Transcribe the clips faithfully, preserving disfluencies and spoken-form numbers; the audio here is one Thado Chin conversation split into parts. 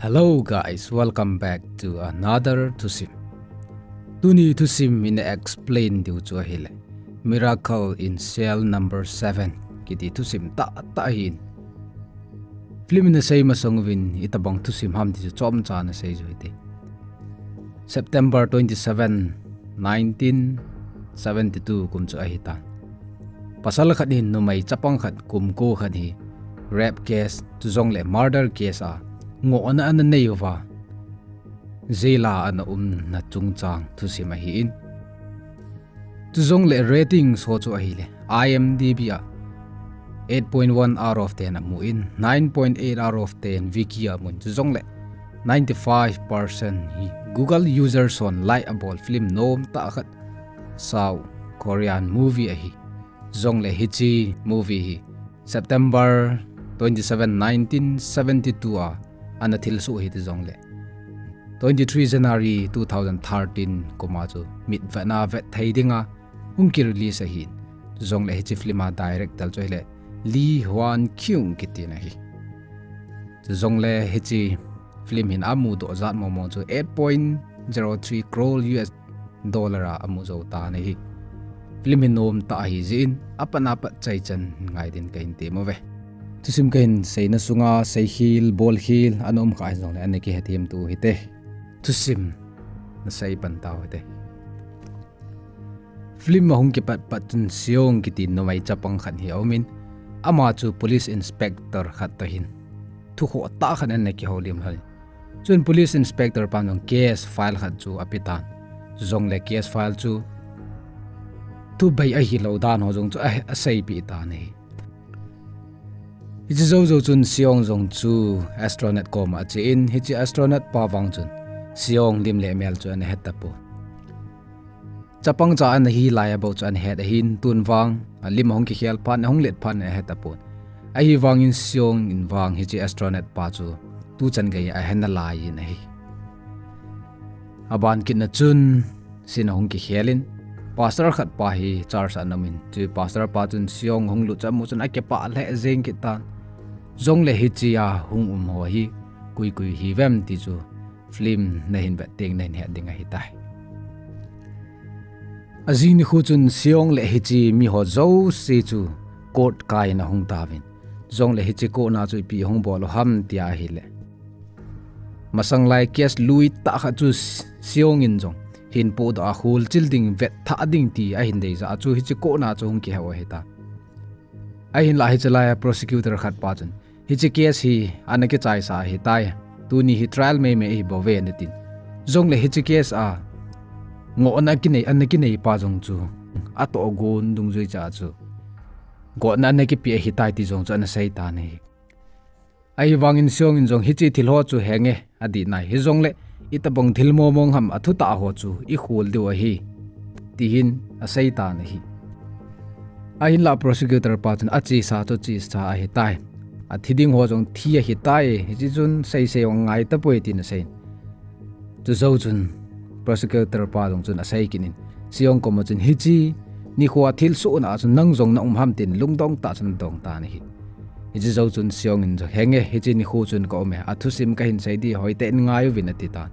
Hello guys, welcome back to another thusim. Tuni thusim in explain diu chu ahile Miracle in Cell number seven kiti thusim tahtah ahin. Film in asei masang uvin itobang thusim ham ti chu chomcha ana sei u hite. September twenty-seven, nineteen seventy-two kum chu ahitan. Pasal khat hin numei chapang khat kum ko khat hi rape case chujongle murder case a ngohna ana nei uva jail a ana umna chungchang thusim ahin. Chujongle rating ho chu ahile IMDb a eight point one out of ten amun, nine point eight out of ten Viki a amun, chujongle ninety-five percent hi Google user hon like abol film nomtah khat South Korean movie ahi. Chujongle hiche movie hi September twenty-seven, nineteen seventy-two a ana thilsoh hite, chujongle twenty-three January two thousand thirteen kum a chu mitvetna vet thei dinga hung ki release ahin. Chujongle hiche film a director chu ahile Lee Hwan Kyung kitin ahi. Chujongle hiche film hin amudoh jat mong mong chu eight point zero three crore US dollar a amu jou tan ahi. Film hi nomtah ahi jeh in apat apat chaichan ngai din kahin tem uve. Thusim kahin seina sunga seikhel bolkhel ana umkha hijongle ana kihethem tau hite. Thusim nasei pan tau hite. Film ahung kipat pat chun Seong kiti numei chapang khat hi aumin, ama chu police inspector khat toh hin thukhoh tah khat ana kihoulim lhon. Chun police inspector pan jong case file khat chu apetan. Chujongle case file chu thubei ahilou dan ho jong chu a, aseipeh tan ahi. Hiche jou jou chun Seong jong chu astronaut koma achen, hiche astronaut pa vang chun Seong lim le mel chu ana hetapon. Chapang cha ana hilai abou chu ana het ahin, tun vang alim ahung kikhel phat, ahung let phat ana hetapon. Ahivangin Seong in vang hiche astronaut pa chu tuchan gei ahe nalaiyin ahi. Aban kitna chun sin ahung kikhelin, pastor khat pa hi church a ana umin, chu pastor pa chun Seong hung lut chu amu chun akipah lheh jeng kit tan. Chujongle hichea hung um ho hi koi koi hiuvem ti chu film nahin vet teng nahin het ding ahitai. Ajing nikho chun Seong le hiche miho jouse chu court kai in ahung tauvin. Chujongle hiche court na chu ipi hung bol u ham tia ahile, masang lai case lui tah khat chu Seong in jong hin podoh a kholchil ding, vetthah ding ti ahin deijeh a chu hiche court na chu hung kihe u ahitai. Ahinlah hiche laia prosecutor khat pa chun hiche case hi ana kichaisa ahitai. Tuni hi trial meimei ahibouve atin. Chujongle hiche case a ngohna kinei, ana kinei pa jong chu atohgon dungjui cha chu gotna ana kipeh ahitai ti jong chu ana seitan ahi. Ahivangin Seong in jong hiche thil ho chu henge adih nai. Hijongle itobang thil mong mong ham athutah ho chu ikhol diu ahi, tihin aseitan ahi. Ahinlah prosecutor pa chun achesa chu chesa ahitai. Athi ding ho jong thi ahitai. Hiche chun seisei jong angai tapoi tin aseiyin. Chujou chun prosecutor pa jong chun asei kit in, Seong koma chun hiche nikhoa thilsohna a chun nang jong na um ham tin lungdong tah chun adong tan ahi. Hiche jou chun Seong in jong, henge, hiche nikho chun ka um e, athusim kahin sei ding hoitah in ngaiuvin atitan.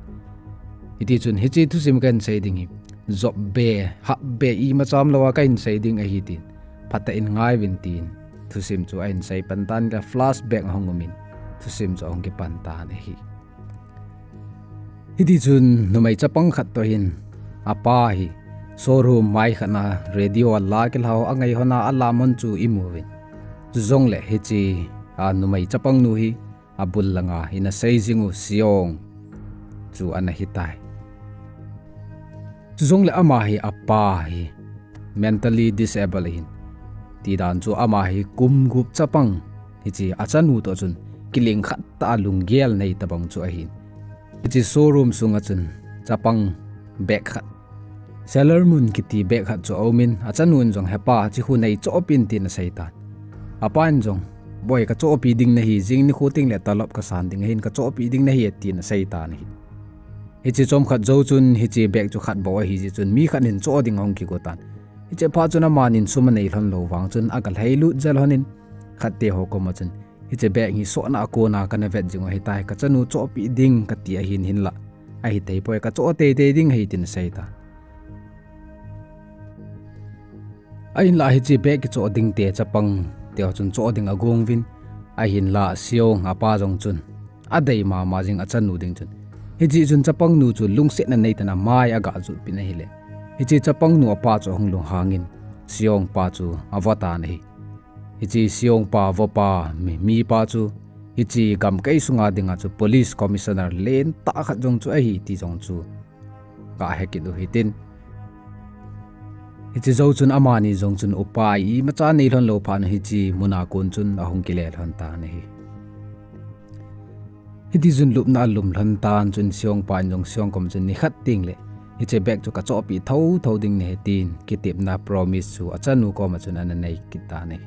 Hitichun hiche thusim kahin sei ding hi jopbe, hapbe, imacha umlouva kahin sei ding ahi tin, phatah in ngaiuvin tin thusim chu ahin sei pan tan, flashback ahung umin thusim chu ahung kipan tan ahi. Hitichun numei chapang khat toh hin apa hi showroom mai khat na radio a la kilhau angai lhon a alamon chu imuvin. Chujongle hiche a numei chapang nu hi abul langa hin asei jing u Seong chu ana hitai. Chujongle ama hi apa hi mentally disabled ahin, tidan chu ama hi kum gup chapang, hiche achanu toh chun kileng khat tah a lunggel nei tobang chu ahin. Hiche showroom sunga chun chapang bag khat, Sailor Moon kiti bag khat chu aumin, achanun jong, hepa, hiche khu neichohpeh in tin aseitan. Apan jong, boi, kachohpeh ding nahi, jing nikho tengle talop kasan ding ahin, kachohpeh ding nahi atin aseitan ahi. Hiche chomkhat jou chun hiche bag chu khat bou ahijeh chun mi khat in choh ding ahung kigotan. Hiche phat chun amanin sum anei lhon lou vang chun aga lhailut jel lhonin, khatte ho koma chun Hiche bag hi sotna a kona kana vet jing u ahitai, kachanu chohpeh ding kati ahin, hinlah ahithei poi, kachoh teitei ding ahi tin asei tan. Ahinlah hiche bag kichoh ding te chapang teho chun choh ding agong uvin, ahinlah Seong apa jong chun adei mama jing achanu ding chun. Hijeh chun chapangnu chu lungsetna neitah in amai agah jutpeh in ahile, hiche chapangnu apa chu ahung lunghangin Seong pa chu avo tan ahi. Hiche Seong pa vopa mi, mipa chu hiche gamkai sunga dinga chu police commissioner lentah khat jong chu ahi ti jong chu kahe kit u hitin. Hiche jou chun amani jong chun upai imacha neilhon lou phat in hiche muna kon chun ahung kile lhon tan ahi. Hitichun lupna alum lhon tan chun Seong pa in jong Seong kom chun nikhat tengle hiche bag chu kachohpeh thouthou ding nahi tin kitepna promise chu achanu koma chun ana nei kit tan ahi.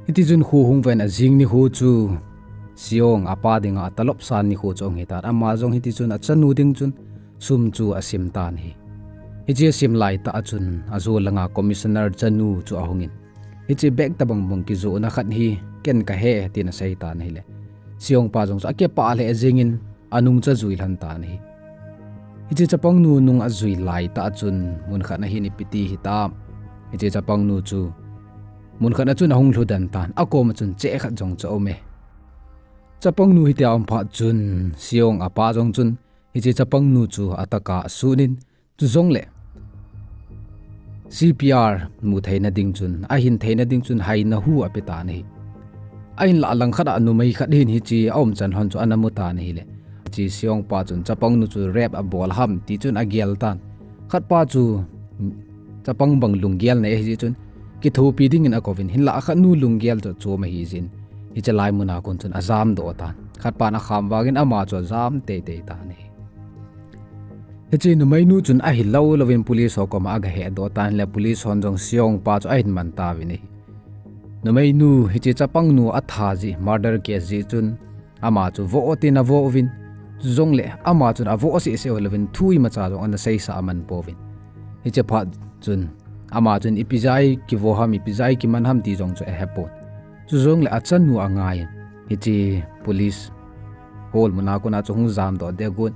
Hitichun kho hung ven ajing nikho chu Seong apa dinga atalopsa nikho chu ahung hitan, ama jong hitichun achanu ding chun sum chu asim tan ahi. Hiche asim laitah a chun ajo langa commissioner chanu chu ahungin, hiche bag tobang bang kijohna khat hi ken kahe tin asei tan ahile, Seong pa jong chu akipah lheh jengin anung chu ajui lhon tan ahi. Hiche chapangnu nung ajui laitah a chun mun khat na hin ipi ti hitam, hiche chapangnu chu mun khat na chun ahung lhudan tan, akoma chun cheh khat jong chu aume. Chapangnu hitia aum phat chun Seong apa jong chun hiche chapangnu chu atahka asunin, chujongle C P R mu theina ding chun, ahin theina ding chun haina hu ape tan ahi. Ahinlah langkhat a numei khat hin hiche aumchan lhon chu ana mu tan ahile, hiche Seong pa chun chapangnu chu rape abol ham ti chun agel tan. Khatpa chu chapang bang lunggel nei ahijeh chun kithopi dingin akouvin, hinlah akhatnu lunggel chu achom ahijeh in hiche lai muna kon chun ajamdoh tan. Khatpan akham vangin ama chu ajam teitei tan ahi. Hiche numeinu chun ahilou louvin police ho koma agahehdoh tan le police hon jong Seong pa chu ahin man tauvin ahi. Numeinu hiche chapangnu atha jeh, murder case jeh chun ama chu voh tin avoh uvin, chujongle ama chun avoh sehseh u louvin thu imacha jong ana seisah aman pouvin. Hiche phat chun ama chun ipi jeh a kivoh ham, ipi jeh a kiman ham ti jong chu ahepon. Chujongle achanu angaiyin hiche police hall muna kona chu hung jamdoh ding agon,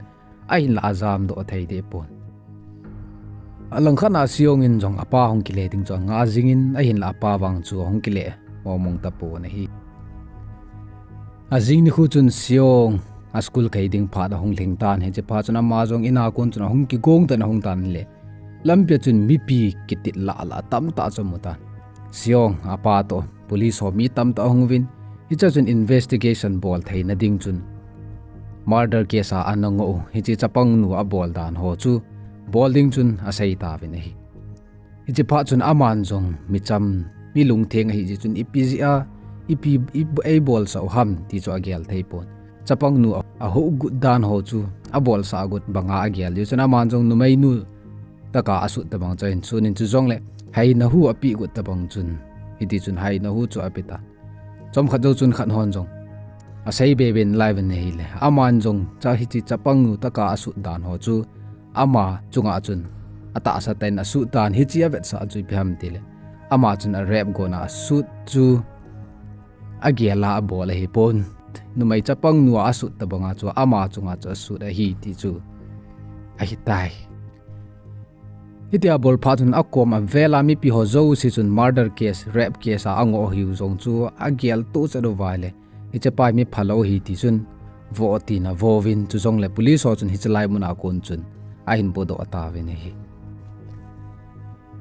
ahinlah ajamdoh thei deh pon. Alangkhat a Seong in jong apa hung kile ding chu anga jingin, ahinlah apa vang chu ahung kile momong tapon ahi. Ajing nikho chun Seong a school kai ding phat ahung lhing tan, hiche phat chun ama jong in a kon chun ahung kigong tan ahung tan le, lampia chun mipi kitit lah lah tamtah chu amu tan. Seong apa toh police ho mi tamtah ahung uvin, hichea chun investigation bol theina ding chun murder case a ana ngoh u hiche chapangnu abol dan ho chu bol ding chun asei tauvin ahi. Hiche phat chun aman jong micham, mi lungtheng ahijeh chun ipi jeh a ipi, i, eibolsah u ham ti chu agel theipon. Chapangnu a, ahoh got dan ho chu abolsah got banga agel jeh chun aman jong numeinu tahka asut tobang chu ahin sunin, chujongle haina hu apeh got tobang chun, hitichun haina hu chu ape tan. Chomkhat jou chun khat hon jong asei beben laiyuvin ahile, aman jong cha hiche chapangnu tahka asut dan ho chu ama chunga chun atahsa tah in asut tan, hiche avetsah chu ipi ham tile, ama chun a rape gona asut chu agel a abol ahipon. Numei chapangnu a asut tobanga chu ama chunga chu asut ahi ti chu ahitai. Hitia bol phat chun akom avel a mipi ho jouse chun murder case, rape case a angoh hiu jong chu agel tohchet uva ahile, hichepa hi mi phalou ahi ti chun voh tin avouvin, chujongle police ho chun hiche lai muna kon chun ahin podoh tauvin ahi.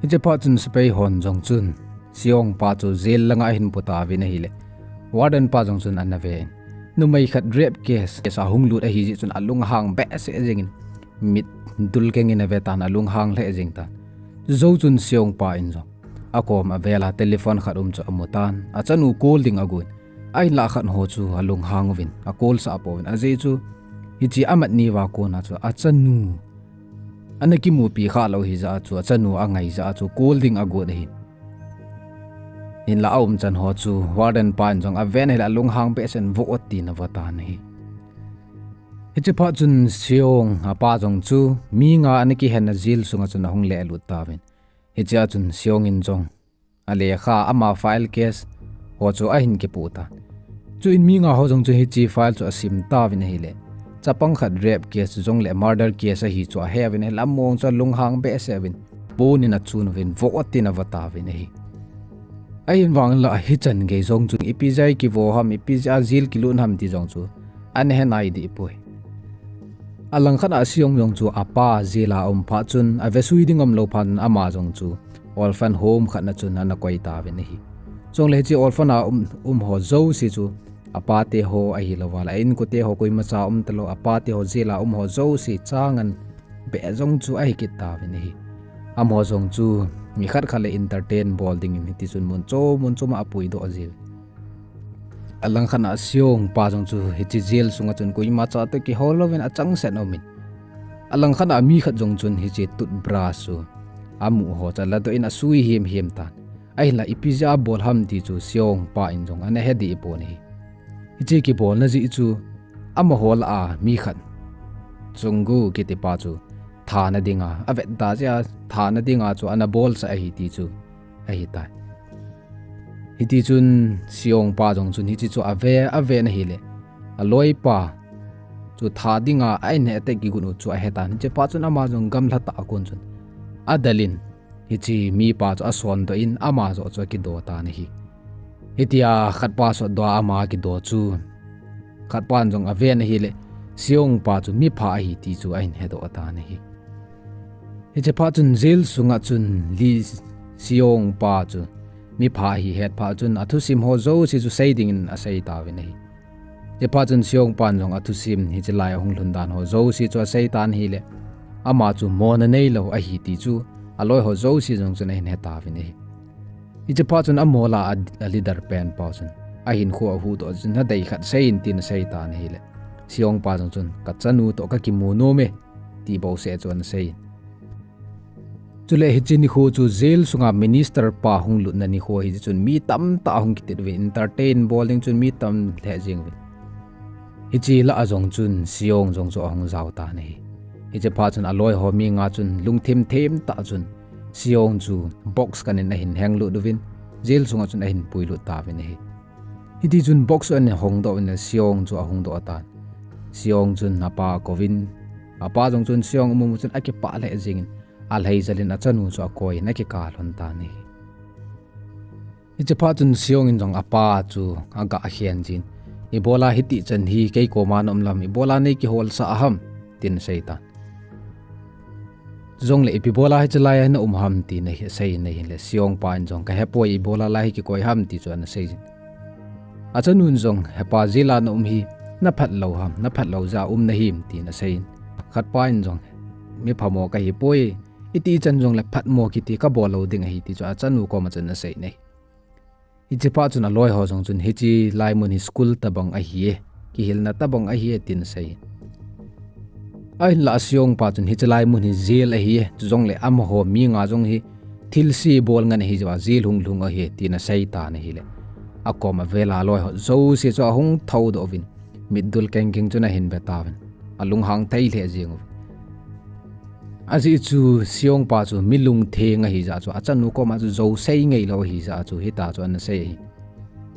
Hiche phat chun sepai hon jong chun Seong pa chu jail langa ahin potauvin ahile, warden pa jong chun ana ven, numei khat rape case, case a hung lut ahijeh chun alunghang behseh jengin, mit dulkeng in avetan, alunghang lheh jeng tan. Chujou chun Seong pa in jong akom avel a telephone khat um chu amutan, achanu call ding agon, ahinlah khat ho chu alunghang uvin, acallsah pouvin, ajeh chu hiche amat ni uva kona chu achanu ana kimupi khalou hijeh a chu, achanu angai jeh a chu call ding agot ahin. Hinlah aumchan ho chu warden pa in jong aven ahile alunghang behseh in voh tin avotan ahi. Hiche phat chun Seong apa jong chu mi nga ana kihenna jail sunga chun ahung lelut tauvin. Hichea chun Seong in jong alekha, ama file case ho chu ahin kipoh tan. Chuin mi nga ho jong chu hiche file chu asim tauvin ahile, chapang khat rape case chu jongle murder case ahi chu ahe uvin ahile, amaho chu alunghang behseh uvin, pon in achun uvin, vo tin avo tauvin ahi. Ahin vang la hichan gei jong chun ipi jeh a kivo ham, ipi jeh a jail kilut ham ti jong chu ana he nai deh poi. Alangkhat a Seong jong chu apa jail a um phat chun, avesui ding umlou phat in ama jong chu orphan home khat na chun ana koi tauvin ahi. Chule hiche orphan a um, um ho jouse chu, apa te ho ahilouva le a inkote ho koimacha um talou, apa te ho jail a um ho jouse chang an beh jong chu ahi kit tauvin ahi. Amaho jong chu nikhat khat le entertain bol dingin hiti chun mun chom mun chom a apuidoh jin. Alangkhat a Seong pa jong chu hiche jail sunga chun koimacha toh kihou louvin achangseh in aumin. Alangkhat a mi khat jong chun hiche toothbrush chu amu ho chu aladoh in asui himhim tan. Ahinla ipi jeh a bol ham ti chu Seong pa in jong ana he deh pon ahi. Hiche kibolna jeh chu amaho lah a mi khat, Junggu kiti pa chu thana dinga, avet da jeh a thana dinga chu ana bolsah ahi ti chu ahitai. Hiti chun Seong pa jong chun hiche chu ave, aven ahile, aloipa chu tha dinga a in he ate kigun u chu ahetan. Hiche phat chun ama jong gamla tah a kon chun adel in, hiche mipa chu asondoh in ama joh chu akido tan ahi. Hitia khatpa sotdoh a ama kido chu khatpan jong aven ahile, Seong pa chu mipha ahi ti chu ahin hedoh tan ahi. Hiche phat chun jail sunga chun Lee Seong pa chu mipha ahi het phat chun athusim ho jouse chu sei dingin asei tauvin ahi. Hiche phat chun Seong pan jong athusim, hiche lai ahung lhun dan ho jouse chu asei tan ahile, ama chu mona neilou ahi ti chu aloi ho jouse jong chun ahin he tauvin ahi. Hiche phat chun amaho lah a, a leader pen pa chun ahinkho ahuhdoh chun, nadei khat sei in tin asei tan ahile, Seong pa jong chun, kachanu toh kakimu nom e, ti bouseh chu ana sei in. Chule hiche nikho chu jail sunga minister pa hung lutna nikho ahi jeh chun mi tamtah ahung kitit uvin, entertain bol ding chun mi tam lheh jeng uvin. Hiche lah a jong chun Seong jong chu ahung jao tan ahi. Hiche phat chun aloi ho mi nga chun lungthim thim tah chun Seong chu box khat in ahin henglut uvin, jail sunga chun ahin puilut tauvin ahi. Hiti chun box chu ana hongdoh uvin Seong chu ahung doh tan. Seong chun apa akouvin, apa jong chun Seong amu chun akipah lheh jengin, alhai jal in achanu chu akoi in akikah lhon tan ahi. Hiche phat chun Seong in jong apa chu aga khen jin, ibola hitichan hi kei koma naum lam, ibola nei kiholsah ham, tin asei tan. Chujongle ipi bola hiche lai a naum ham tin asei in ahile, Seong pa in jong kahepoi, ibola lai hi kikoi ham ti chu ana sei jin. Achanun jong, hepa, jail a naum hi naphat lou ham, naphat lou jeh a um nahim tin asei in. Khatpa in jong, miphamo kahipoi, itichan jongle phatmo kiti kabol lou ding ahi ti chu achanu koma chun asei in ahi. Hiche phat chun aloi ho jong chun hiche lai mun hi school tobang ahi e, kihilna tobang ahi e tin asei in. Ahinla Seong pa chun hiche lai mun hi jail ahi e, chujongle amaho mi nga jong hi thilse bol ngen ahi jeh a jail hung lhung ahi e tin asei tan ahile, akoma vel a aloi ho jouse chu ahung thoudoh uvin, mitdul kengkeng chun ahin ve tauvin, alunghang thei lheh jeng uvin. Ajeh chu Seong pa chu mi lungtheng ahi jeh a chu achanu koma chu jou sei ngeilou ahi jeh a chu hitia chu ana sei ahi.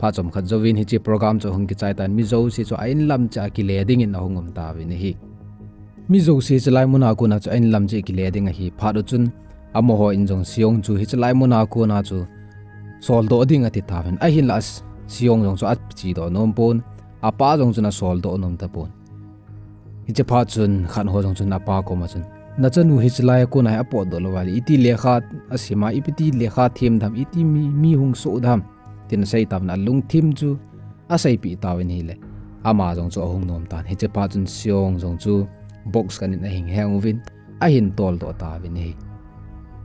Phat chomkhat jouvin hiche program chu ahung kichai tan, mi jouse chu a-in lam cheh a kile dingin ahung um tauvin ahi. Mi jouse hiche lai muna kona chu a-in lam cheh a kile ding ahi phat u chun, amaho in jong Seong chu hiche lai muna kona chu soldoh ding ati tauvin. Ahinla Seong jong chu achedoh nom pon, apa jong chun asoldoh nom tapon. Hiche phat chun khat ho jong chun apa koma chun, nachanu hiche lai a kona hi apotdoh lou ahile, iti lekha asim a, ipi ti lekha them dem, iti mi, mi hung soh dem, tin asei tauvin, alungthim chu aseipeh tauvin ahile, ama jong chu ahung nom tan. Hiche phat chun Seong jong chu box khat in ahin heng uvin, ahin toldoh tauvin ahi.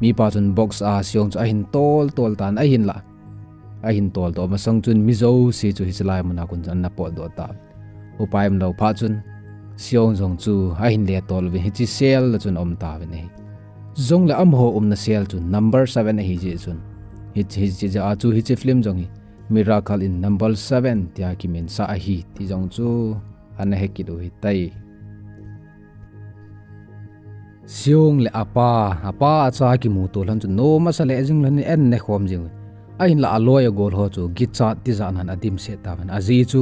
Mipa chun box a Seong chu ahin toltol tan, ahinla ahin toldoh masang chun mi jouse chu hiche lai muna kon chun ana potdoh tauvin. Upai umlou phat chun Seong jong chu ahin letol uvin hiche cell a chun aum tauvin ahi. Chujongle amaho umna cell chu number seven ahi jeh chun, hiche, hiche jeh a chu hiche film jong hi Miracle in Number Seven tia kiminsah ahi ti jong chu ana hekit u hitai. Seong le apa, apa acha kimuto lhon chun nom asa lheh jing lhon in an nekhom jing uvin. Ahinla aloi agol ho chu kichat tijat nan adimset tauvin. Ajeh chu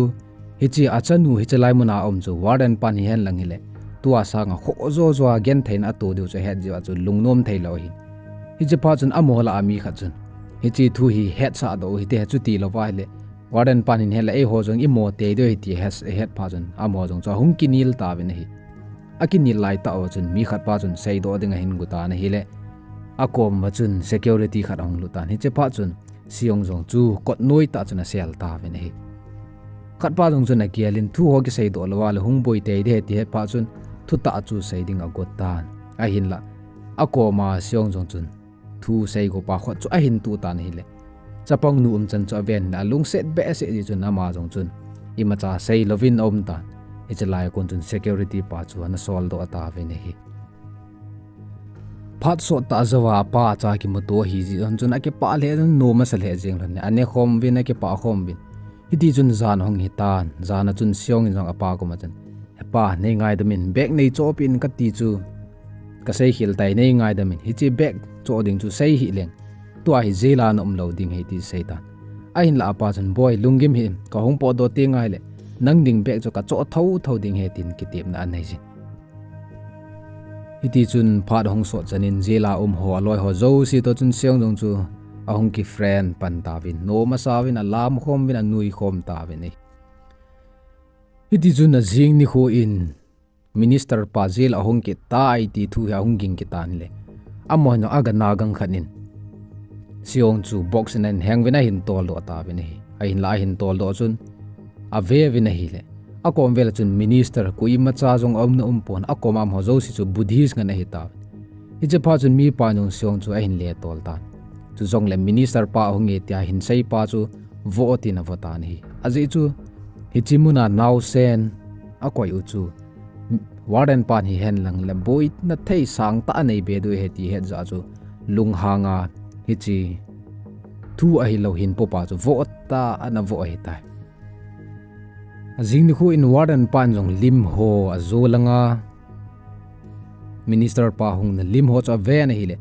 hiche achanu hiche lai muna aum chu warden pan hihen lang hile, tua sanga khoh jo jo a genthei na ato diu chu ahet jeh a chu lungnom thei lou ahi. Hiche phat chun amaho lah a mi khat chun, hiche thu hi hetsah doh u hite, chuti louva ahile warden pan hihen lang eiho jong imo tei diu ahi ti ahet, ahet phat chun amaho jong chu ahung kinel tauvin ahi. Akinel lai tah uva chun mi khat pa chun seidoh ding ahin got tan ahile, akom uva chun security khat ahung lut tan. Hiche phat chun Seong jong chu kot noi tah chun asel tauvin ahi. Khat pa jong chun agel in thu ho kiseidoh louva le hung boi tei ding ahi ti ahet phat chun thutah chu sei ding agot tan. Ahinla akoma Seong jong chun thu seigo pa khut chu ahin tuh tan ahile, chapang nu umchan chu aven le alungset behseh jeh chun ama jong chun imacha sei louvin aum tan. Hiche lai a kon chun security pa chu ana soldoh tauvin ahi. Phat sot tah jouva apa cha kimuto ahi jeh chun akipah lheh in nom asa lheh jeng lhon in anekhom uvin akipah khom uvin. Hiti chun jan ahung hitan, jan a chun Seong in jong apa koma chun, "He pa, nei ngaidam in, bag nei chohpeh in kati chu kasei khel tai, nei ngaidam in, hiche bag choh ding chu sei hih leng, tua hi jail a na um lou ding ahi," ti asei tan. Ahinla apa chun, "Boi, lunggim hih in, kahung potdoh teng ahile nang ding bag chu kachoh thotho ding ahi," tin kitepna anei jin. Hiti chun phat ahung sot chan in jail a um ho aloi ho jouse toh chun Seong jong chu ahung kifriend pan tauvin, nom asa uvin, alam khom uvin, anui khom tauvin ahi. Hiti chun ajing nikho in minister pa jail ahung kit tai ti thu hi ahung ging kit tan le, amaho hin aga na gang khat in Seong chu box in ahin heng uvin ahin toldoh tauvin ahi. Ahinla ahin toldoh chun ave uvin ahile, akom vel a chun minister koimacha jong aumna umpon, akoma um ho jouse chu Buddhist ngen ahi tauvin. Hiche phat chun mipa jong Seong chu ahin letol tan. Chujongle minister pa ahung e tia hinsei pa chu vo tin avo tan ahi. Ajeh chu hiche muna naosen akoi u chu warden pan hihen lang le boina thei sangtah anei be diu ahi ti ahet jeh a chu lunghang a hiche thu ahilou hin popa chu vo tah ana vo ahitai. Ajing nikho in warden pan jong lim ho ajo langa minister pa hungna lim ho chu aven ahile,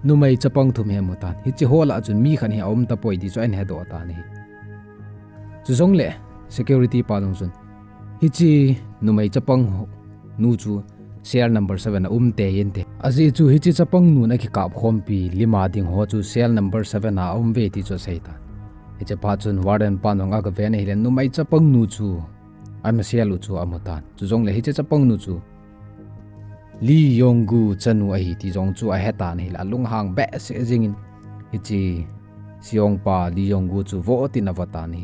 numei chapang thum hi amu tan. Hiche ho lah a chun mi khat hi aum tapoi ti chu ahin hedoh tan ahi. Chujongle security pa jong chun, hiche numei chapang ho, nu chu cell number seven a um tei inte. Ajeh chu hiche chapang nun akikap khompi lima ding ho chu cell number seven a aum uve ti chu asei tan. Hiche phat chun warden pan jong aga ven ahile numei chapang nu chu ama cell u chu amu tan. Chujongle hiche chapang nu chu Lee Yong-gu chanu ahi ti jong chu ahe tan ahile alunghang behseh jing in hiche Seong pa Lee Yong-gu chu vo tin avo tan ahi.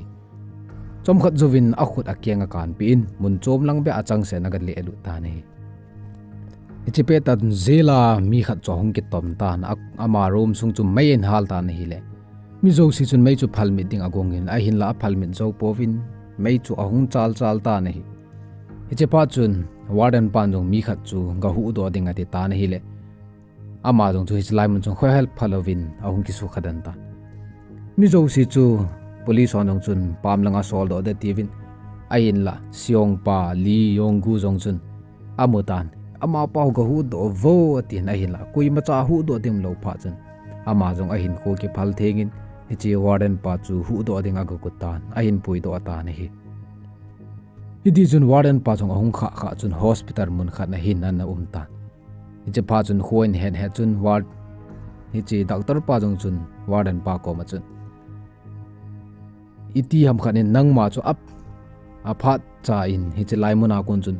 Chomkhat jouvin akhut akeng akanpeh in, mun chom lang beh a achangseh in aga lehlut tan ahi. Hiche pettah chun jail a mi khat chu ahung kitom tan, a, ama room sung chu mei ahin hal tan ahile, mi jouse chun mei chu phalmit ding agong in, ahinla aphalmit jou pouvin, mei chu ahung chalchal tan ahi. Hiche phat chun warden pan jong mi khat chu gahuhdoh ding ati tan ahile, ama jong chu hiche lai mun chun khohel phal louvin ahung kisukha den tan. Mi jouse chu police hon jong chun pam langa soldoh ding atiuvin, ahinla Seong pa Lee Yong-gu jong chun amu tan, amapa gahuhdoh vo atin, ahinla koimacha huhdoh ding lou phat chun ama jong ahinkho kiphal theng in, hiche warden pa chu huhdoh ding aga got tan, ahin puidoh tan ahi. Hiti chun warden pa jong ahung khah khah chun hospital mun khat a hin ana um tan. Hiche phat chun kho ahin het het chun ward, hiche doctor pa jong chun warden pa koma chun, iti ham khat in nangma chu ap, aphat cha in hiche lai muna kon chun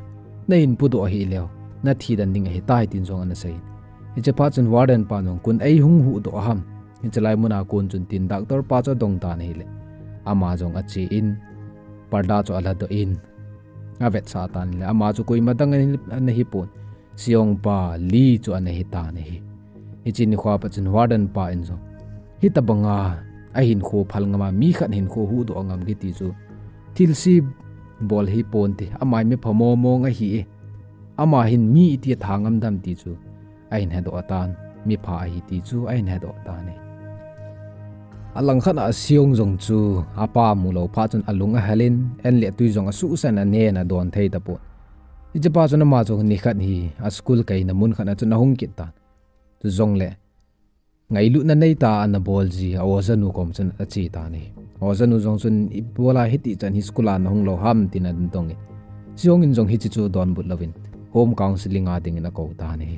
nahin pudoh ahileh nathi den ding ahitai tin jong ana sei. Hiche phat chun warden pa jong kon eihung huhdoh ham hiche lai muna kon chun tin doctor pa chu adong tan ahile, ama jong ache in parda chu aladoh in avetsah tan ahile, ama chu koima dang ana hipon, Seong pa Lee chu ana hitan ahi. Hiche nikho a pat chun warden pa in jong hitobanga ahinkho phal ngam a, mi khat hinkho huhdoh ngam kiti chu thilse bol hiponte, ama hi mipha momong ahi e, ama hin mi iti atha ngam dem ti chu ahin hedoh tan, mipha ahi ti chu ahin hedoh tan ahi. Alangkhat a Seong jong chu apa mulou phat chun alung ahel in, an le tui jong asuhsan anen adon thei tapon. Hiche phat chun ama jong nikhat hi aschool kaina mun khat a chun ahung kit tan. Chujongle ngailutna neitah a ana bol ji a ojanu kom chun ache tan ahi. Ojanu jong chun, "Ibola hiti chan hi school a nahung lou ham?" tin adong in, Seong in jong hiche chu donbut louvin home counselling a dingin akou tan ahi.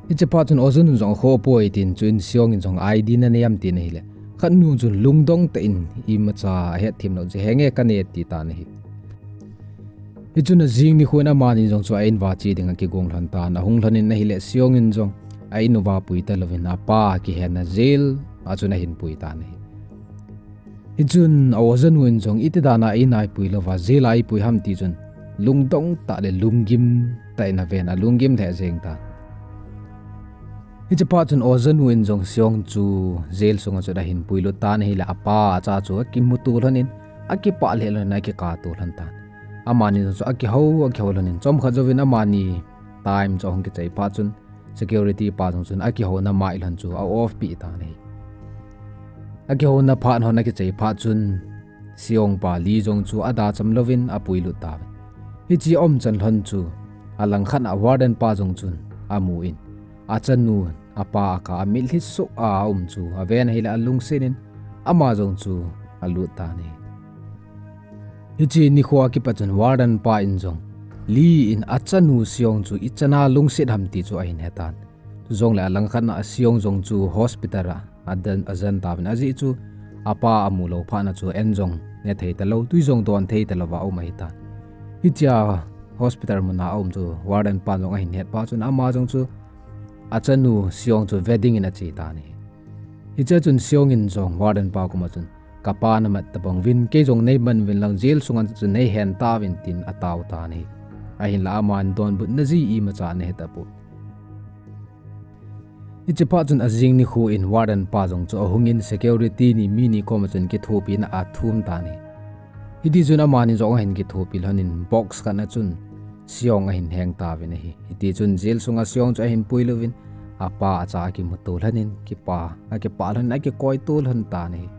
Hiche phat chun ojanu jong akhoh poi tin, chuin Seong in jong, "I D nanei am?" tin ahile, khatnu chun lungdong tah in, imacha ahet them lou jeh, "Henge, kanei," ati tan ahi. Hichun ajing nikho in amani jong chu a in uva che ding akigong lhon tan, ahung lhon in ahile Seong in jong a in uva pui talouvin apa akihenna jail a chun ahin pui tan ahi. Hichun a ojanu in jong, "Iti dan a in a ipui louva jail a ipui ham?" ti chun lungdong tah le lunggim tah in aven, alunggim lheh jeng tan. Hiche phat chun ojanu in jong Seong chu jail sunga chun ahin puilut tan ahile apa acha chu akimuto lhon in, akipah lheh lhon in, akikap to lhon tan. Amani jong chu akihou, akihou lhon in, chomkhat jouvin amani time chu ahung kichai phat chun security pa jong chun akihouna mai lhon chu a off peh tan ahi. Akihouna phat lhon akichai phat chun Seong pa Lee jong chu ada cham louvin apuilut tauvin. Hiche aum chan lhon chu alangkhat a warden pa jong chun amun, achanu apa akap a mitlhi soh a aum chu aven ahile alungset in ama jong chu alut tan ahi. Hiche nikho a kipat chun warden pa in jong Lee in achanu Seong chu ichan a lungset ham ti chu ahin hetan. Chujongle alangkhat a Seong jong chu hospital a aden, ajen tauvin, ajeh chu apa amu lou phat na chu an jong ne thei talou, tui jong don thei talouva aum ahitan. Hitia hospital muna aum chu warden pa jong ahin het phat chun ama jong chu achanu Seong chu ve dingin ache tan ahi. Hichea chun Seong in jong warden pa koma chun, "Kapa namat tabang uvin, kei jong neiman uvin lang, jail sunga chun neihen tauvin," tin atao tan ahi. Ahinla aman donbutna jeh imacha ana he tapoi. Hiche phat chun ajing nikho in warden pa jong chu ahungin security ni mi ni koma chun kithopina athum tan ahi. Hiti chun amani jong ahin kithopi lhon in box khat na chun Seong ahin heng tauvin ahi. Hiti chun jail sunga Seong chu ahin puilut uvin, apa acha akimuto lhon in, kipa, akipah lhon in, akikoito lhon tan ahi.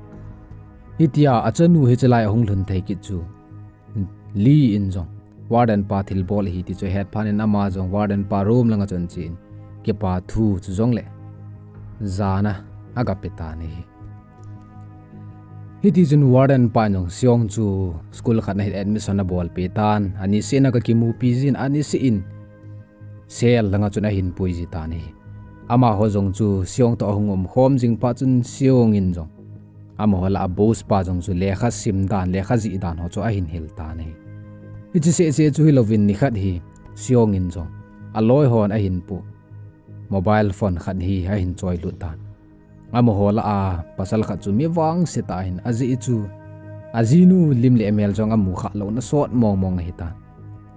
Hitia achanu hiche lai ahung lhun thei kit chu Lee in jong warden pa thilbol ahi ti chu ahet phat in ama jong warden pa room langa chun achen, kipa thu chu jongle jana aga pe tan ahi. Hiti chun warden pa in jong Seong chu school khat na hi admission abolpeh tan, aniseh in aga kimupi jin, aniseh in cell langa chun ahin pui ji tan ahi. Amaho jong chu Seong toh ahung umkhom jing phat chun Seong in jong amaho lah a boss pa jong chu lekha sim dan, lekha jih dan ho chu ahin hil tan ahi. Hiche seh seh chu hilouvin nikhat hi Seong in jong aloi hon ahin poh mobile phone khat hi ahin choilut tan. Amaho lah a pasal khat chu mi vangse tah ahin, ajeh chu ajinu lim le mel jong amu khah louna sot mong mong ahitan.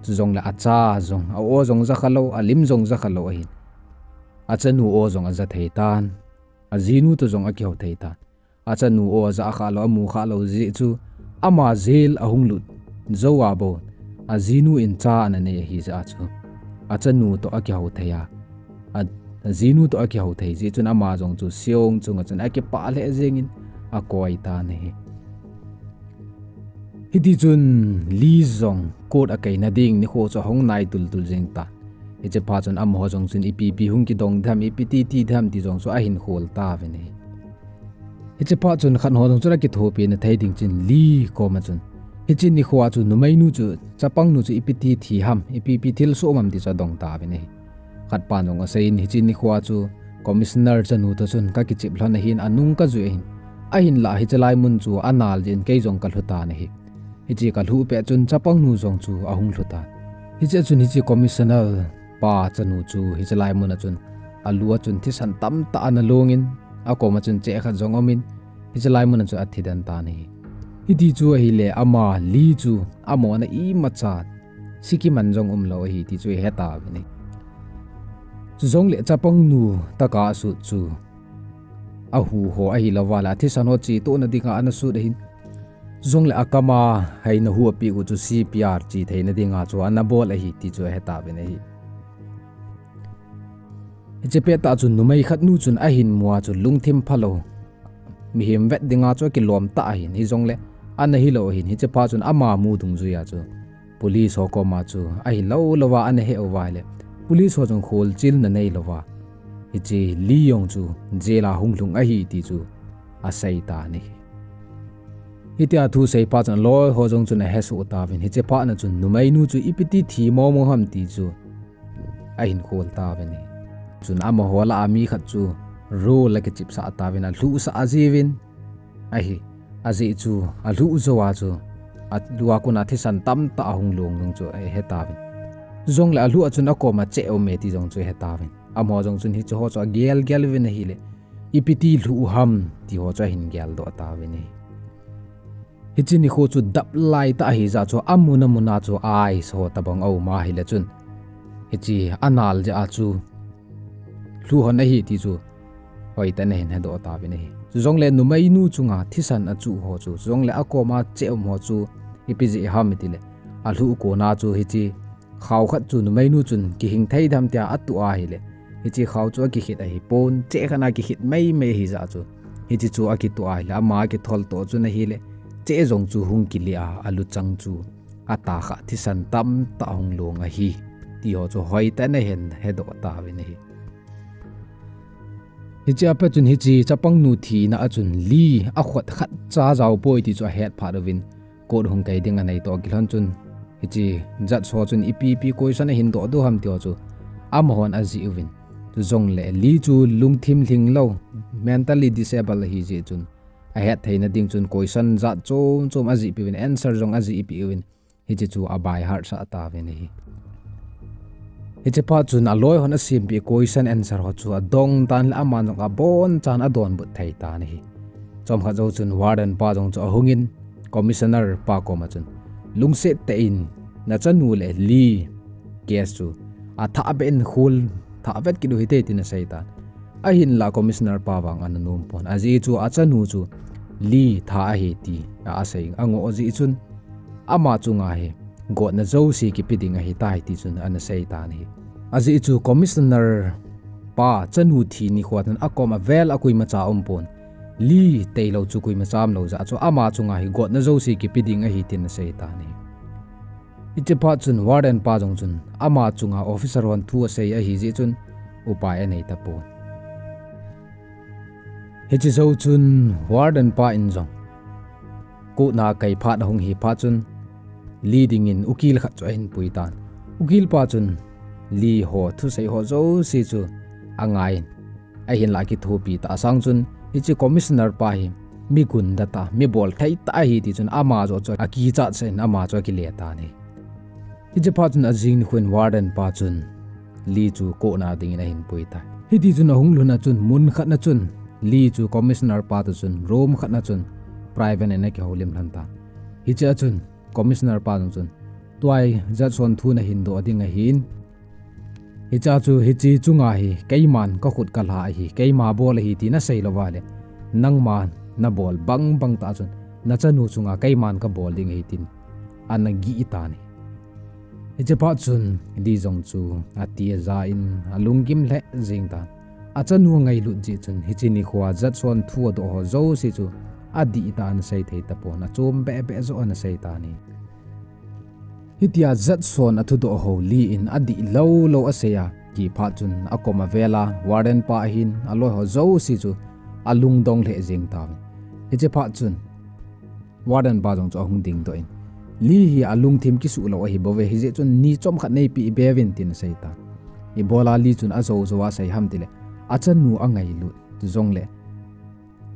Chujongle acha jong a-o jong ja kha lou, alim jong ja kha lou ahin. Achanu o jong aja thei tan. Ajinu toh jong akihou thei tan. Achanu o aja kha lou, amu khah lou jeh chu ama jail ahung lut jouva bou ajinu in cha ana nei ahi jeh a chu achanu toh akihou thei a, a, ajinu toh akihou thei jeh chun ama jong chu Seong chunga chun akipah lheh jengin akoi tan ahi. Hiti chun Lee jong court a kaina ding nikho chu ahung nai tul tul jeng tan. Hiche phat chun amaho jong chun ipi ipi hung kidong ding ham, ipi ti ti ding ham ti jong chu ahin khol tauvin ahi. Hiche phat chun khat ho jong chun akithopina thei ding chun Lee koma chun, hiche nikho a chu numeinu chu, chapangnu chu ipi ti thi ham, ipi ipi thilsoh um ham ti chu adong tauvin ahi. Khat pan jong aseiyin, hiche nikho a chu commissioner chanu toh chun kakichep lhon ahin, anung kajui ahin, ahinlah hiche lai mun chu anal jeh in kei jong kalhu tan ahi. Hiche kalhuh pet chun chapangnu jong chu ahung lhu tan. Hiche a chun hiche commissioner pa chanu chu hiche lai mun a chun alu a chun thisan tamtah ana longin, akoma chun cheh khat jong umin, hiche lai mun a chun athi den tan ahi. Hiti chu ahile ama Lee chu amona imacha sikiman jong umlou ahi ti chu ihe tauvin ahi. Chujongle chapangnu tah a asut chu ahu ho ahilouva le athisan ho chetohna dinga ana sut ahin, chujongle akama haina hu apeh u chu C P R che theina dinga chu ana bol ahi ti chu ahe tauvin ahi. Hiche pettah chun numei khatnu chun ahin mu a chu lungthim phalou, mihem vet dinga chu akilom tah ahin, hijongle ana hilou ahin, hiche phat chun ama mu dungjuia chu police ho koma chu ahilou louva ana he uva ahile, police ho jong kholchilna neilouva hiche Lee jong chu jail a hung lhung ahi ti chu asei tan ahi. Hitia thu sei phat chun aloi ho jong chun ahesoh tauvin, hiche phat na chun numeinu chu ipi ti thi mong mong ham ti chu ahin khol tauvin ahi. Chun amaho lah a mi khat chu rol akichipsah tauvin alhuhsah jiuvin ahi. Ajeh chu alhuh jou a chu alua kona thisan tamtah ahung long jong chu ahe tauvin. Chujongle alhuh a chun akoma cheh um e ti jong chu ahe tauvin. Amaho jong chun hiche ho chu agel gel uvin ahile, ipi ti lhuh ham ti ho chu ahin geldoh tauvin ahi. Hiche nikho chu dap lai tah ahijeh chu amun amun a chu ice ho tobang aum ahile chun, hiche anal jeh a chu lhuh hon ahi ti chu hoitah in ahin hedoh tauvin ahi. Chujongle numeinu chunga thisan achuh ho chu, chujongle akoma cheh um ho chu ipi jeh ham itile, alhuh kona chu hiche khao khat chu numeinu chun kihing thei dem tia atuh ahile, hiche khao chu akikhet ahipon, cheh khat a kikhet mei mei ahijeh chu, hiche chu akituh ahile, ama akithol toh chun ahile, cheh jong chu hung kile a, aluchang chu atah kha thisan tamtah ahung long ahi ti ho chu hoitah in ahin hedoh tauvin ahi. Hiche a pat chun hiche chapangnu thina a chun Lee akhut khat cha jao poi ti chu ahet phat uvin, court hung kai ding anei toh kilhon chun, hiche judge ho chun ipi ipi question ahin doh doh ham ti ho chu amahon ajih uvin. Chujongle Lee chu lungthim lhinglou, mentally disabled ahijeh chun, ahet theina ding chun question jat chom chom ajihpeh uvin, answer jong ajihpeh uvin, hiche chu a by heart sah tauvin ahi. Hiche phat chun aloi hon asempeh question answer ho chu adong tan le aman jong abonchan adonbut thei tan ahi. Chomkhat jou chun warden pa jong chu ahungin, commissioner pa koma chun, lungset tah in nachanu le Lee case chu athah beh in khol thah vet kit u hite tin asei tan. Ahinla commissioner pa vang ana nom pon. Ajeh chu achanu chu Lee tha ahi ti asei angoh jeh chun, ama chunga hi gotna jouse kipe ding ahitai ti chun ana sei tan ahi. Ajeh chu commissioner pa chanu thi nikho chun akom avel a koimacha um pon. Lee tailou chu koimacha umlou jeh chu ama chunga hi gotna jouse kipe ding ahi tin asei tan ahi. Hiche phat chun warden pa jong chun ama chunga officer hon thu asei ahijeh chun upai anei tapon. Hiche jou chun warden pa in jong court na kai phat ahung hi phat chun Lee dingin ukil khat chu ahin pui tan. Ukil pa chun Lee ho thusei ho jouse chu angaiyin, ahinla akithopi tah asang chun hiche commissioner pa hi mi gunda tah, mi bolthei tah ahi ti chun ama joh chu akichat sah in ama chu akile tan ahi. Hiche phat chun ajing nikho in warden pa chun Lee chu court na dingin ahin pui tai. Hiti chun ahung lhun a chun mun khat na chun Lee chu commissioner pa toh chun room khat na chun private in akihoulim lhon tan. Hiche a chun commissioner pa jong chun, tua hi judge hon thu nahin doh ding ahin, hiche a chu hiche chunga hi keiman kakhut kalha ahi, keima bol ahi ti nasei lou va le, nangma nabol bang bang tah chun nachanu chunga keiman kabol ding ahi tin ana gih tan ahi. Hiche phat chun Lee jong chu ati aja in alunggim lheh jeng tan. Achanu angailut jeh chun hiche nikho a judge hon thu adoh ho jouse chu adih tah in asei thei tapon, achom beh beh joh in asei tan ahi. Hitia judge hon athudoh ho Lee in adih lou lou asei a, kiphat chun akom avel a warden pa ahin aloi ho jouse chu alungdong lheh jeng tauvin. Hiche phat chun warden pa jong chu ahung dingdoh in, Lee hi alungthim kisuh lou ahi bouve, hijeh chun ni chomkhat neipeh be uvin tin asei tan. Ibola Lee chun ajou jou a asei ham tile, achanu angailut, chujongle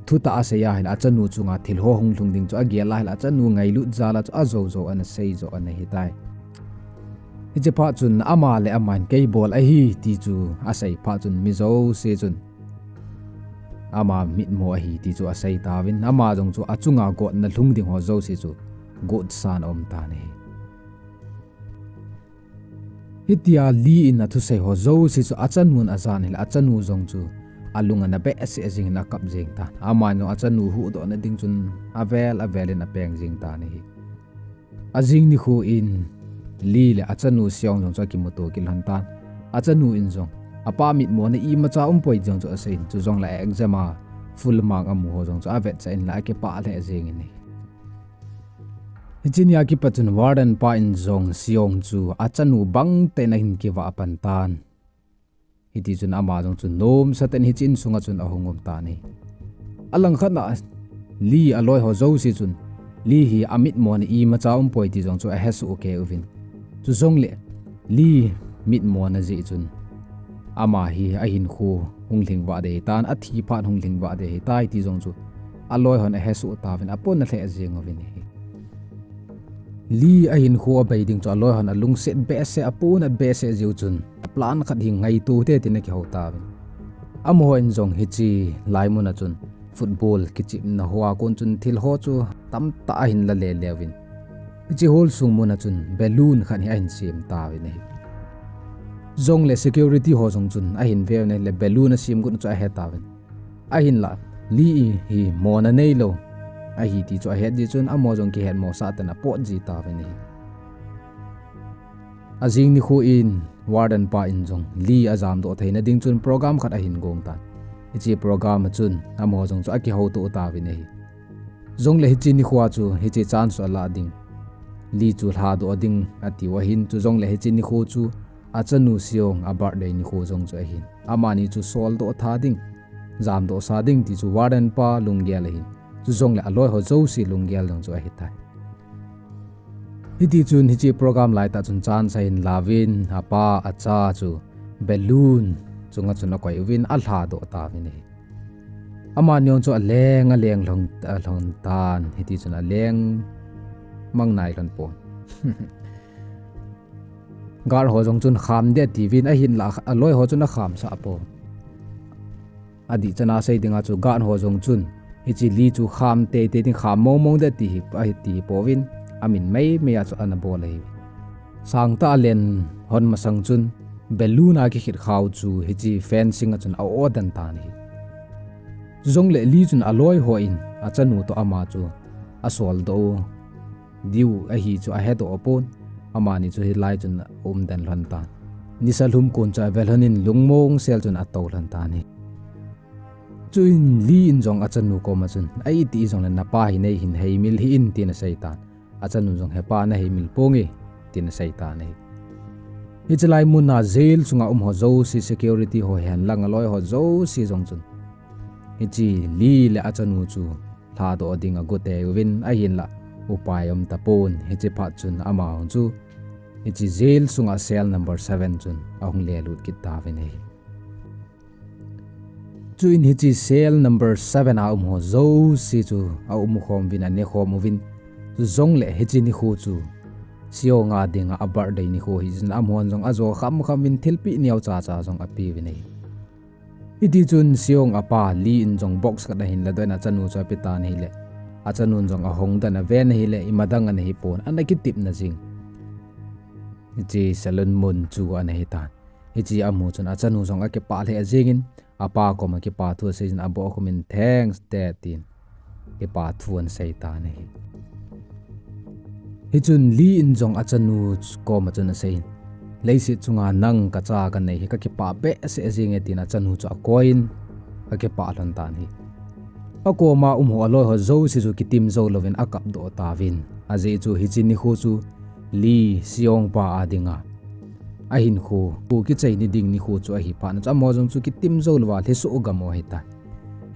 thutah asei ahile achanu chunga thil ho hung lhung ding chu agel ahile achanu ngailut jal a chu ajou jou ana sei joh ana hitai. Hiche phat chun ama le aman keibol ahi ti chu asei phat chun mi jouse chun ama mitmo ahi ti chu asei tauvin, ama jong chu achunga gotna lhung ding ho jouse chu gotsan aum tan ahi. Hitia Lee in athusei ho jouse chu achanun ajan ahile achanu jong chu alung ana behseh jeng in akap jeng tan. Aman jong achanu huhdohna ding chun avel avel in apeng jeng tan ahi. Ajing nikho in Lee le achanu Seong jong chu akimuto kit lhon tan. Achanu in jong apa mitmona imacha umpoi ti jong chu asei in, chujongle exam a full mark amu ho jong chu avetsah in la akipah lheh jeng in ahi. Hiche nia kipat chun warden pa in jong Seong chu achanu bang tah in ahin kivah pan tan. Hiti chun ama jong chu nomsa tah in hiche insunga chun ahung um tan ahi. Alangkhat na Lee aloi ho jouse chun Lee hi amitmo na imacha umpoi ti jong chu ahesoh kei uvin. Chujongle Lee mitmo na jeh chun ama hi ahinkho hung lhing vah ding ahitan, athi phat hung lhing vah ding ahitai ti jong chu aloi hon ahesoh tauvin, apon alheh jeng uvin ahi. Lee ahinkho abei ding chu aloi hon alungset behseh, apon abehseh jeh u chun plan khat hi ngaito te tin akihou tauvin. Amahon jong hiche lai mun a chun football kichepna hoa kon chun thil ho chu tamtah ahin la lele uvin. Hiche hall sung mun a chun balloon khat hi ahin sem tauvin ahi. Jongle security ho jong chun ahin ve uvin ahile balloon asem got chu ahe tauvin. Ahinla, Lee hi mona neilou ahi ti chu ahet jeh chun amaho jong kihetmo sah tah in apot ji tauvin ahi. Ajing nikho in warden pa in jong Lee ajamdoh theina ding chun program khat ahin gong tan. Hiche program a chun amaho jong chu akihouto tauvin ahi. Jongle hiche nikho a chu hiche chance chu alah ding, Lee chu lhadoh ding atiu ahin, chujongle hiche nikho chu achanu Seong a birthday nikho jong chu ahin. Amani chu soldoh tha ding, jamdoh sa ding ti chu warden pa lunggel ahin. Chujongle aloi ho jouse lunggel jong chu ahitai. Hiti chun hiche program laitah chun chance ahin lauvin, apa acha chu balloon chunga chun akoi uvin alhadoh tauvin ahi. Amani jong chu aleng, aleng lhon, alhon tan, hiti chun aleng mang nai lhon pon. Guard ho jong chun kham ding atiuvin, ahinla aloi ho chun akhamsah pon. Adih chana sei dinga chu guard ho jong chun hiche Lee chu kham teitei ding, kham mongmong ding ati hi, ati hi pouvin, amin meimei a chu ana bol ahi. Sangtah a alen hon masang chun balloon a kikhit khau chu hiche fencing a chun a-oh den tan ahi. Chujongle Lee chun aloi hon achanu toh ama chu asoldoh diu ahi chu ahedoh pon, amani chu hilai chun aum den lhon tan. Nisa lhum kon chu ave lhon in lungmong sel chun atou lhon tan ahi. Chuin Lee in jong achanu koma chun, "Ahi ti jongle napa hi neihin heimil hih in," tin asei tan. Achanu jong, "Hepa, naheimil ponge," tin asei tan ahi. Hiche lai mun a jail sunga um ho jouse, security ho hen lang aloi ho jouse jong chun hiche Lee le achanu chu lhadoh ding agot uvin, ahinla upai um tapon, hiche phat chun amaho chu hiche jail sunga cell number seven chun ahung lelut kit tauvin ahi. Chuin hiche cell number seven a um ho jouse chu aum khom uvin, ane khom uvin, chujongle hiche nikho chu Seong a dinga a birthday nikho ahi jeh chun amahon jong ajo kham kham uvin, thilpeh neocha cha jong apeuvin ahi. Hiti chun Seong apa Lee in jong box khat ahin ladoh in achanu chu apetan ahile, achanun jong ahong dan aven ahile, imadang ana hipon, ana kitepna jing hiche salon mun chu ana hitan. Hiche amu chun achanu jong akipah lheh jengin, apa koma kipa thu asei jin, abohkhum in, "Thanks, Dad," tin kipa thu ana sei tan ahi. Hichun Lee in jong achanu koma chun asei in, "Leiset chunga nang kacha kanei hi kakipah behseh jenge," tin achanu chu akoiyin, akipah lhon tan ahi. Akoma um ho aloi ho jouse chu kitim jou louvin akapdoh tauvin. Ajeh chu hiche nikho chu Lee, Seong pa a dinga ahinkho, kho kichai ni ding nikho chu ahi phat chun amaho jong chu kitim jou louva lhisoh gam u ahitai.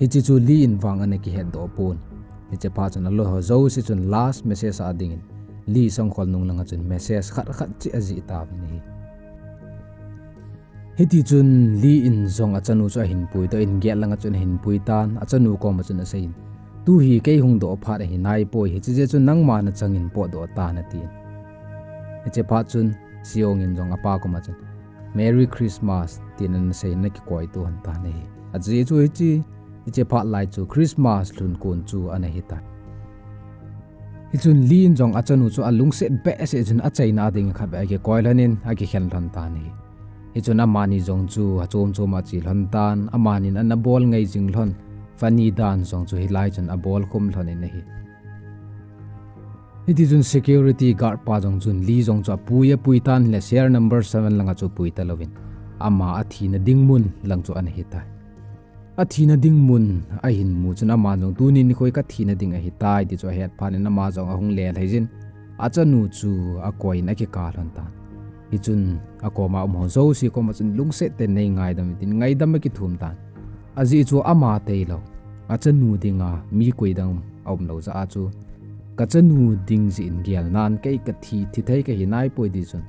Hiche chu Lee in vang ana kihetdoh pon. Hiche phat chun aloi ho jouse chun last message a dingin Lee sangkhol nung langa chun message khat khat cheh ajih tauvin ahi. Hiti chun Lee in jong achanu chu ahin puidoh in, gate langa chun ahin pui tan, achanu koma chun asei in, "Tu hi kei hung doh phat ahi naipoi, hiche jeh chun nangma nachangin potdoh tan," atin. Hiche phat chun Seong in jong apa koma chun, "Merry Christmas," tin ana seiyin ana kikoi to lhon tan ahi. Ajeh chu hiche, hiche phat lai chu Christmas lhun kon chu ana hitai. Hichun Lee in jong achanu chu alungset behseh chun achaina dingin khatvei akikoi lhonin akikhen lhon tan ahi. Hichun amani jong chu achom chom a ache lhon tan, amanin ana bol ngai jing lhon, funny dance jong chu hilai chun abol khum lhonin ahi. Hiti chun security guard pa jong chun Lee jong chu apui apui tan ahile cell number seven langa chu pui talouvin, ama athina ding mun lang chu ana hitai. Athina ding mun ahin mu chun aman jong tuni nikho hi kathina ding ahitai ti chu ahet phat in ama jong ahung le lhai jin, achanu chu akoiyin akikap lhon tan. Hichun akoma um ho jouse koma chun lungset tah in nei ngaidam in tin ngaidam akithum tan. Ajeh chu ama tailou, achanu dinga mi koi dang aum lou jeh a chu, kachanu ding jeh in gel nan kei kathi, thi thei kahi naipoi ti chun,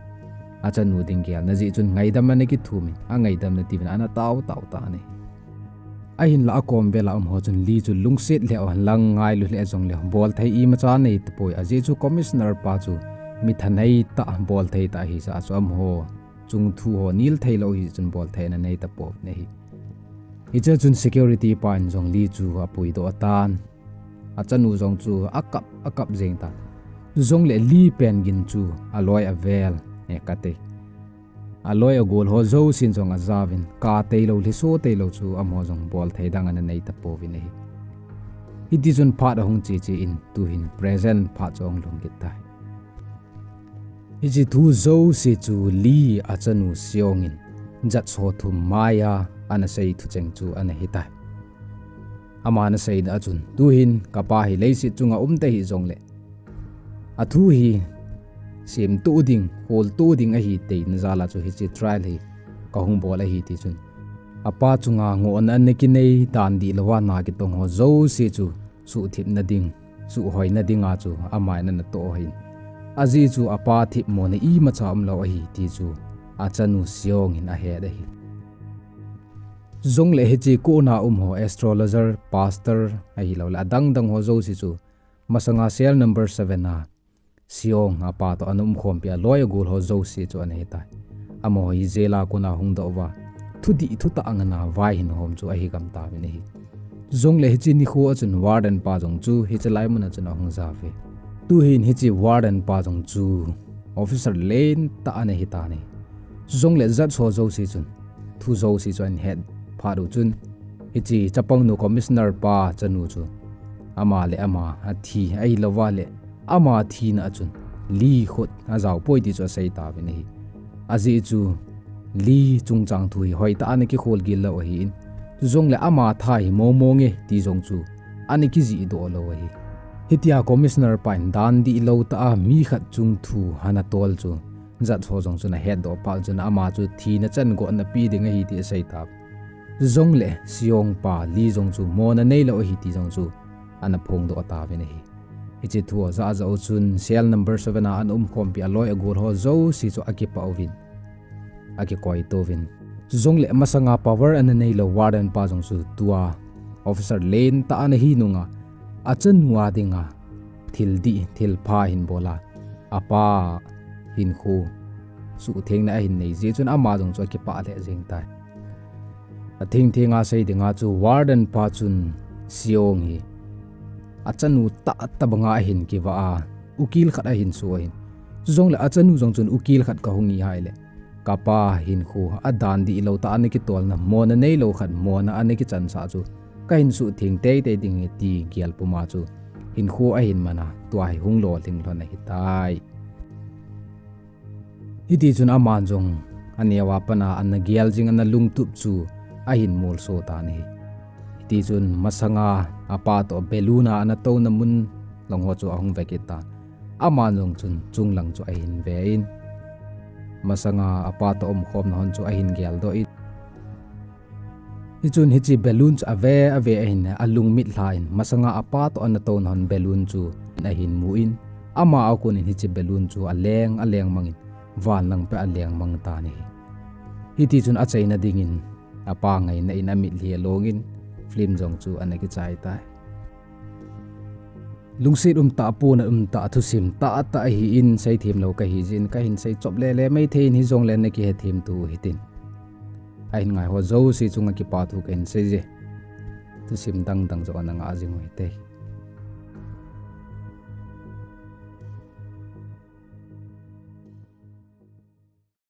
achanu ding gelna jeh chun ngaidam ana kithum in, angaidamna diuvin ana tao tao tan ahi. Ahinlah akom vela um ho chun Li chu lungset lheh u henlang ngailu lheh jongleh bolthei imacha nei tapoi, ajeh chu commissioner pa chu mi thanei tah, bolthei tah ahi jeh a chu amaho chung thu ho nil theilou ahi chun bolthei ana nei tapouvin ahi. Hichea chun security pa in jong Li chu apuidoh tan. Achanu jong chu akap, akap jeng tan. Jongleh Li pen gin chu aloi avel, e kati, aloi agol ho jousen jong ajaovin, ka tailou, lhiso tailou chu amaho jong bolthei dang ana nei tapouvin ahi. Hitichun phat ahung che che in tuhin present phat chu ahung lhung kit tai. Hiche thu jouse chu Li achanu Seong in jat so thum maiya ana sei thucheng chu ana hitai. Ama ana seina a chun, tuhin kapa hi leiset chunga um tahih jongleh, athu hi semtoh ding, kholtoh ding ahi teina jal a chu hiche trial hi kahung bol ahi tichun, apa chunga ngohna ana kinei dan dihlouva na kitong ho jouse chu suhthipna ding, suhhoina dinga chu aman ana toh ahin. Ajeh chu apa thipmona imacha umlou ahi ti chu achanu Seong in ahet ahi. Jongleh hiche kona um ho astrologer, pastor ahilouleh adang dang ho jouse chu masanga cell number seven a Seong apa toh ana umkhompi a loi agol ho jouse chu ana hitai. Amaho hi jail a kona hungdoh uva, thudih thutah ngana vai hin hom chu ahi gam tauvin ahi. Jongleh hiche nikho a chun warden pa jong chu hiche lai mun a chun ahung jauve. Tuhin hiche warden pa jong chu officer lentah ana hitan ahi. Jongleh jat so jouse chun thu jouse chu ahin het phat u chun, hiche chapangnu commissioner pa chanu chu ama le ama athi ahilouva leh ama thina a chun Li khut ajaopoi ti chu asei tauvin ahi. Ajeh chu Li chungchang thu hi hoitah ana kikhol gil lou ahin, chujongleh ama tha hi momo nge ti jong chu ana kijihdoh lou ahi. Hitia commissioner pa in dan dihlou tah a mi khat chung thu ana tol chu jat ho jong chun ahetdoh phat chun ama chu thina chan gotna pe ding ahi ti asei tauve. Chujongleh Seong pa Li jong chu mona neilou ahi ti jong chu ana phongdoh tauvin ahi. Hiche thu ajah jah u chun cell number seven a ana umkhompi a loi agol ho jouse chu akipah uvin, akikoitouvin. Chujongleh masanga power ana neilou warden pa jong chu tua officer lentah ana hi nunga achanu a dinga thil dih thil pha ahin bol a, apa hinkho suhthengna ahin nei jeh chun ama jong chu akipah lheh jeng tai. Athengthenga sei dinga chu warden pa chun Seong hi achanu tahtah banga ahin kivah a, ukil khat ahin soh ahin. Chujongleh achanu jong chun ukil khat kahung hi ahileh, kapa hinkho adan dihlou tah ana kitolna, mona neilou khat mona ana kichansah chu kahin suhtheng teitei ding ahi ti gel puma chu hinkho ahin man a, tua hi hung lolhing lhon ahitai. Hitichun aman jong aneo a pat a ana gel jing, ana lungtup chu ahin molso tan ahi. Hitichun masanga apa toh balloon a ana touna mun lang ho chu ahung ve kit tan. Aman jong chun chunglang chu ahin ve in, masanga apa toh umkhomna hon chu ahin geldoh in, hichun hiche balloon chu ave ave ahin, alung mitlha in masanga apa toh ana touna hon balloon chu ahin mu in, ama a kon in hiche balloon chu aleng aleng mangin van lang peh aleng mang tan ahi. Hitichun achaina dingin apa ngaina in amitlhi along in film jong chu ana kichai tai. Lungset umtah, puna umtah, thusim tahtah ahin, seithem lou kahi jeh in kahin seichop lele maithei in, hijongle nakihethem tu hitin, ahin ngai ho jouse chunga kipa thu kahin seije. Thusim dangdang jong ana ngah jing u hite.